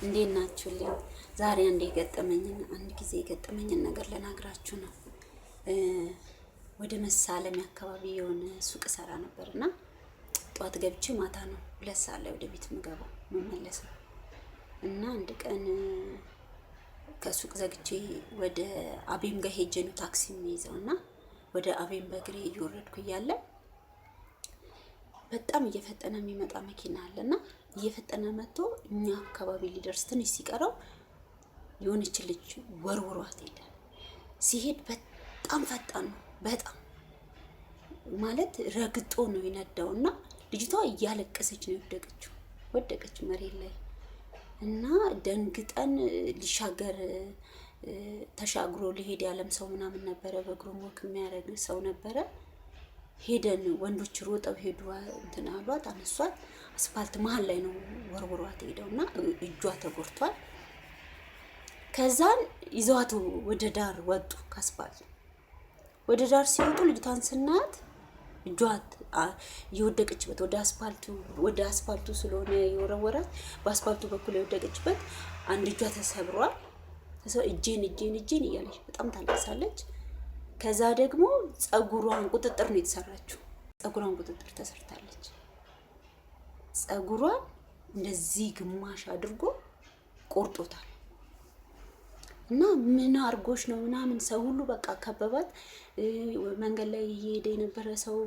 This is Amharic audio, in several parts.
እንዴት ናችሁልኝ? ዛሬ አንድ የገጠመኝን አንድ ጊዜ የገጠመኝን ነገር ልነግራችሁ ነው። ወደ መሳለሚያ አካባቢ የሆነ ሱቅ ሰራ ነበር እና ጠዋት ገብቼ ማታ ነው 2 ሰዓት ላይ ወደ ቤት የምገባው የምመለሰው። እና አንድ ቀን ከሱቅ ዘግቼ ወደ አቤም ጋር ሄጄ ነው ታክሲ የሚይዘው። እና ወደ አቤም በእግሬ እየወረድኩ እያለ በጣም እየፈጠነ የሚመጣ መኪና አለ። እና እየፈጠነ መጥቶ እኛ አካባቢ ሊደርስ ትንሽ ሲቀረው የሆነች ልጅ ወርውሯት ሄደ። ሲሄድ በጣም ፈጣን ነው፣ በጣም ማለት ረግጦ ነው የነዳው። እና ልጅቷ እያለቀሰች ነው የወደቀችው፣ ወደቀች መሬት ላይ። እና ደንግጠን ሊሻገር ተሻግሮ ሊሄድ ያለም ሰው ምናምን ነበረ፣ በእግሩ walk የሚያደርግ ሰው ነበረ። ሄደን ወንዶች ሮጠው ሄዱ፣ እንትን አሏት፣ አነሷት። አስፋልት መሀል ላይ ነው ወርውሯት ሄደው እና እጇ ተጎድቷል። ከዛን ይዘዋት ወደ ዳር ወጡ። ከአስፋልት ወደ ዳር ሲወጡ ልጅቷን ስናያት እጇ የወደቀችበት ወደ አስፋልቱ ስለሆነ የወረወራት በአስፋልቱ በኩል የወደቀችበት አንድ እጇ ተሰብሯል። እጄን እጄን እጄን እያለች በጣም ታለቅሳለች። ከዛ ደግሞ ፀጉሯን ቁጥጥር ነው የተሰራችው። ፀጉሯን ቁጥጥር ተሰርታለች። ፀጉሯን እንደዚህ ግማሽ አድርጎ ቆርጦታል። እና ምን አርጎሽ ነው ምናምን ሰው ሁሉ በቃ ከበባት። መንገድ ላይ እየሄደ የነበረ ሰው፣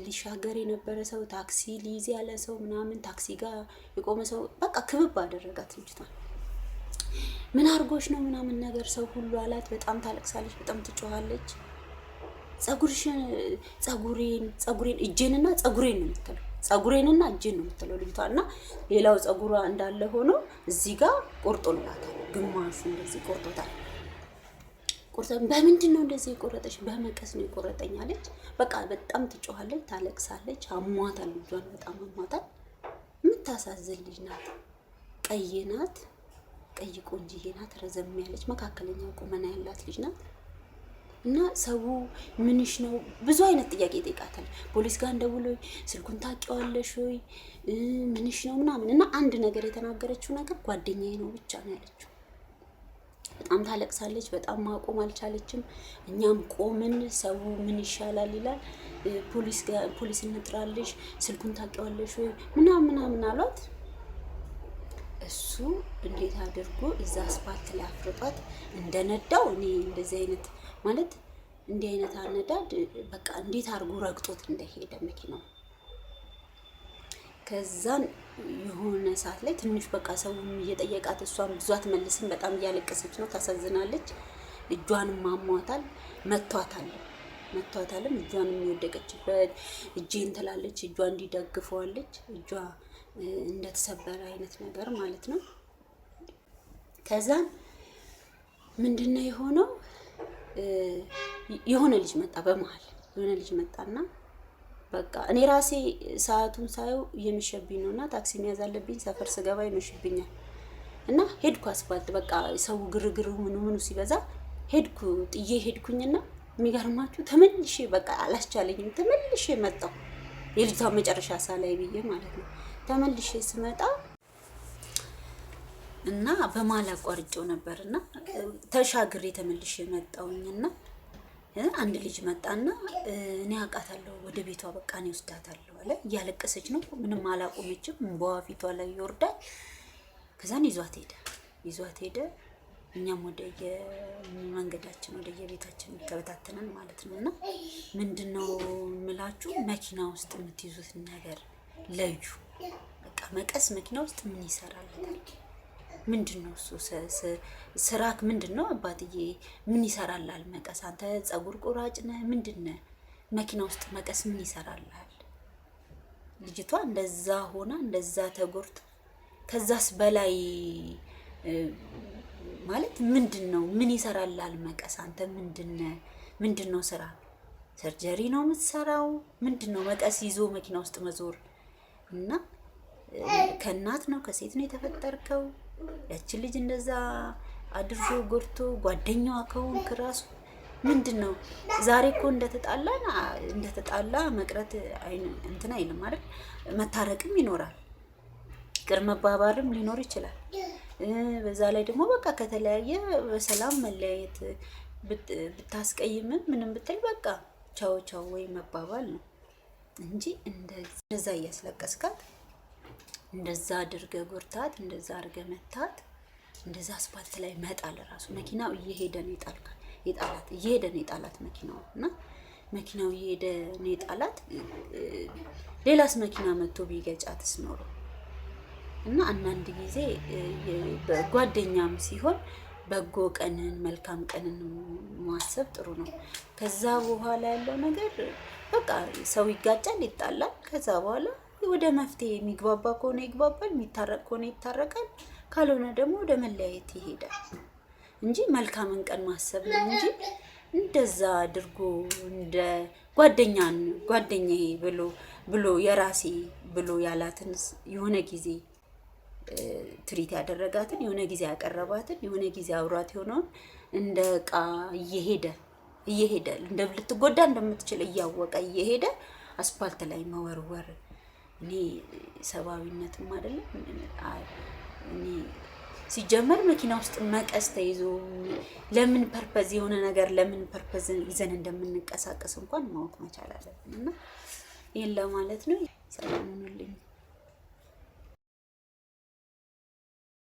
ሊሻገር የነበረ ሰው፣ ታክሲ ሊይዝ ያለ ሰው ምናምን፣ ታክሲ ጋር የቆመ ሰው በቃ ክብብ አደረጋት ልጅቷን። ምን አርጎሽ ነው ምናምን ነገር ሰው ሁሉ አላት። በጣም ታለቅሳለች፣ በጣም ትጮኻለች። ፀጉርሽን ፀጉሬን ፀጉሬን እጄንና ፀጉሬን ነው የምትለው፣ ፀጉሬንና እጄን ነው የምትለው ልጅቷ። እና ሌላው ፀጉሯ እንዳለ ሆኖ እዚህ ጋር ቆርጦላታል፣ ግማሹ እንደዚህ ቆርጦታል። ቆርጦ በምንድን ነው እንደዚህ የቆረጠሽ? በመቀስ ነው የቆረጠኝ አለች። በቃ በጣም ትጮኻለች፣ ታለቅሳለች። አሟታል፣ ልጇን በጣም አሟታል። የምታሳዝን ልጅ ናት። ቀይ ናት፣ ቀይ ቆንጅዬ ናት። ረዘም ያለች መካከለኛ ቁመና ያላት ልጅ ናት። እና ሰው ምንሽ ነው ብዙ አይነት ጥያቄ ይጠይቃታል። ፖሊስ ጋር እንደውል ወይ፣ ስልኩን ታውቂዋለሽ ወይ፣ ምንሽ ነው ምናምን። እና አንድ ነገር የተናገረችው ነገር ጓደኛዬ ነው ብቻ ነው ያለችው። በጣም ታለቅሳለች። በጣም ማቆም አልቻለችም። እኛም ቆምን። ሰው ምን ይሻላል ይላል። ፖሊስ ጋር ፖሊስ እንጥራልሽ፣ ስልኩን ታውቂዋለሽ ወይ ምናምን ምናምን አሏት። እሱ እንዴት አድርጎ እዛ አስፋልት ላይ አፍርጧት እንደነዳው እኔ እንደዚህ አይነት ማለት እንዲህ አይነት አነዳድ በቃ እንዴት አድርጎ ረግጦት እንደሄደ መኪናው። ከዛን የሆነ ሰዓት ላይ ትንሽ በቃ ሰውም እየጠየቃት እሷም ብዙ አትመልስም። በጣም እያለቀሰች ነው፣ ታሳዝናለች። እጇንም አሟታል፣ መቷታል፣ መቷታልም እጇንም የወደቀችበት እጄን ትላለች፣ እጇ እንዲደግፈዋለች፣ እጇ እንደተሰበረ አይነት ነገር ማለት ነው። ከዛን ምንድነው የሆነው? የሆነ ልጅ መጣ፣ በመሀል የሆነ ልጅ መጣና በቃ እኔ ራሴ ሰዓቱን ሳየው እየመሸብኝ ነው እና ታክሲ መያዝ አለብኝ። ሰፈር ስገባ ይመሽብኛል እና ሄድኩ አስፋልት በቃ ሰው ግርግሩ ምኑ ምኑ ሲበዛ ሄድኩ፣ ጥዬ ሄድኩኝና የሚገርማችሁ ተመልሼ በቃ አላስቻለኝም። ተመልሼ መጣሁ የልጅቷ መጨረሻ ሳላይ ብዬ ማለት ነው። ተመልሼ ስመጣ እና በመሀል አቋርጬው ነበር እና ተሻግሬ ተመልሼ መጣሁኝና አንድ ልጅ መጣና እኔ አውቃታለሁ፣ ወደ ቤቷ በቃ እኔ ወስዳታለሁ አለ። እያለቀሰች ነው፣ ምንም አላቆመችም። እንባዋ ፊቷ ላይ ይወርዳል። ከዛን ይዟት ሄደ፣ ይዟት ሄደ። እኛም ወደ የመንገዳችን ወደ የቤታችን ተበታተነን ማለት ነው። እና ምንድን ነው የምላችሁ፣ መኪና ውስጥ የምትይዙትን ነገር ለዩ። በቃ መቀስ መኪና ውስጥ ምን ይሰራለታል? ምንድን ነው እሱ ስራክ ምንድን ነው አባትዬ? ምን ይሰራልሃል መቀስ? አንተ ፀጉር ቆራጭ ነህ ምንድን ነህ? መኪና ውስጥ መቀስ ምን ይሰራልሃል? ልጅቷ እንደዛ ሆና እንደዛ ተጎድታ ከዛስ በላይ ማለት ምንድን ነው? ምን ይሰራልሃል መቀስ? አንተ ምንድን ነህ? ምንድን ነው ስራ? Surgery ነው የምትሰራው? ምንድን ነው መቀስ ይዞ መኪና ውስጥ መዞር? እና ከእናት ነው ከሴት ነው የተፈጠርከው? ያችን ልጅ እንደዛ አድርጎ ጎድቶ ጓደኛዋ ከሆንክ ራሱ ምንድን ነው? ዛሬ እኮ እንደተጣላ እንደተጣላ መቅረት እንትን አይልም አይደል? መታረቅም ይኖራል። ይቅር መባባልም ሊኖር ይችላል። በዛ ላይ ደግሞ በቃ ከተለያየ በሰላም መለያየት፣ ብታስቀይምም ምንም ብትል በቃ ቻው ቻው ወይ መባባል ነው እንጂ እንደዛ እያስለቀስካት፣ እንደዛ አድርገህ ጎርታት፣ እንደዛ አድርገህ መታት፣ እንደዛ አስፋልት ላይ መጣል፣ ራሱ መኪናው እየሄደ ነው የጣልካት፣ የጣላት፣ እየሄደ ነው የጣላት መኪናው። እና መኪናው እየሄደ ነው የጣላት። ሌላስ መኪና መጥቶ ቢገጫትስ ኖሮ? እና አንዳንድ ጊዜ ጓደኛም ሲሆን በጎ ቀንን፣ መልካም ቀንን ማሰብ ጥሩ ነው። ከዛ በኋላ ያለው ነገር በቃ ሰው ይጋጫል፣ ይጣላል። ከዛ በኋላ ወደ መፍትሄ፣ የሚግባባ ከሆነ ይግባባል፣ የሚታረቅ ከሆነ ይታረቃል፣ ካልሆነ ደግሞ ወደ መለያየት ይሄዳል እንጂ መልካምን ቀን ማሰብ ነው እንጂ እንደዛ አድርጎ እንደ ጓደኛን፣ ጓደኛዬ ብሎ፣ የራሴ ብሎ ያላትን፣ የሆነ ጊዜ treat ያደረጋትን፣ የሆነ ጊዜ ያቀረባትን፣ የሆነ ጊዜ አብሯት የሆነውን እንደ እቃ እየሄደ እየሄደ፣ እንደ ልትጎዳ እንደምትችል እያወቀ እየሄደ አስፓልት ላይ መወርወር እኔ ሰብአዊነትም አይደለም። እኔ ሲጀመር መኪና ውስጥ መቀስ ተይዞ ለምን purpose፣ የሆነ ነገር ለምን purpose ይዘን እንደምንንቀሳቀስ እንኳን ማወቅ መቻል አለብን። እና ይህን ለማለት ነው። ሰላም ሁኑልኝ።